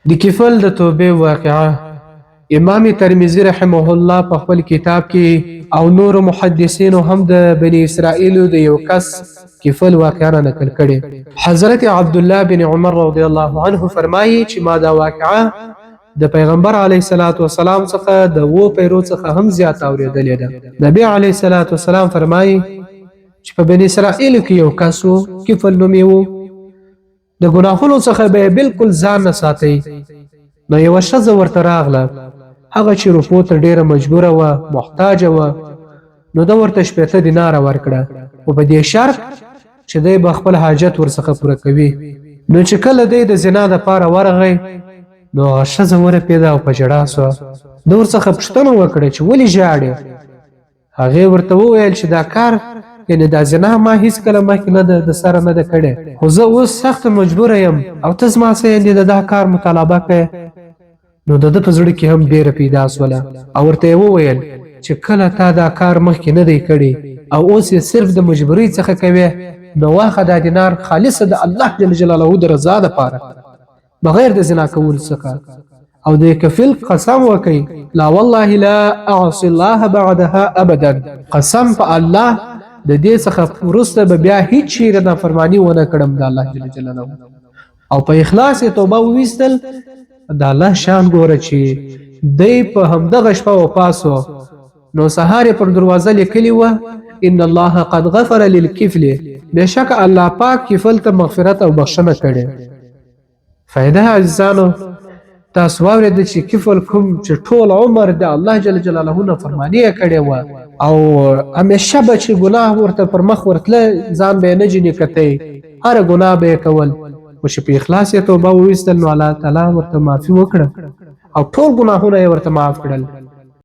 د کفل د توبې واقعه امام ترمذي رحمه الله په خپل کتاب کې او نورو محدثینو هم د بني اسرائیلو د یو کس کفل واقعه را نقل کړې. حضرت عبدالله بن عمر رضی الله عنه فرمایي چې ما دا واقعه د پیغمبر علیه الصلاة والسلام څخه د اوو پیرو څخه هم زیاته اورېدلې ده. نبی علیه الصلاة والسلام فرمایي چې په بني اسرائیلو کې یو کس و، کفل نوم یې و، د ګناهونو څخه به یې بالکل ځان نه ساتي. نو یوه ښځه ورته راغله، هغه چې روپو ته ډېره مجبوره وه، محتاجه وه، نو ده ورته 60 دیناره ورکړه، خو په دې شرط چې دی به خپل حاجت ورڅخه پوره کوي. نو چې کله دی د زنا دپاره ورغی، نو هغه ښځه ورپېده او په ژړا سوه. ده ورڅخه پوښتنه وکړه چې ولې ژاړې؟ هغې ورته وویل چې دا کار، یعنې دا زنا، ما هیڅکله مخکې نه ده د سره نه ده کړې، خو زه اوس سخته مجبوره یم او ته زما څخه یعنې د دا کار مطالبه کوې. نو د ده په زړه کې هم بیره پیدا سوله او ورته یې وویل چې کله تا دا کار مخکې نه دی کړی او اوس یې صرف د مجبورۍ څخه کوې، نو واخه دا دینار خالصه د الله جل جلاله د رضا لپاره، بغیر د زنا کولو څخه، او د کفیل قسم وکي، لا والله لا اعصي الله بعدها ابدا، قسم په الله د دې څخه وروسته به بیا هیڅ چیرې نافرمانی ونه کړم د الله جل جلاله. او په اخلاص یې توبه وویستل. د الله شان ګوره چې دی په همدغه شپه وپاسو، نو سهار یې پر دروازه لیکلي وه ان الله قد غفر للکفل، بېشکه الله پاک کفل ته مغفرت او بخښنه کړې. فایده عزیزانو، تاسو واورېده چې کفل کوم چې ټول عمر د الله جل جلاله نه فرمانی کړې وه او همیشه به چې ګناه ورته پر مخ ورتله ځان به یې نه جنې کتی، هره ګناه به یې کول، خو چې په اخلاص یې توبه وویستل، نو الله تعالی ورته معافي وکړه او ټول ګناهونه یې ورته معاف کړل.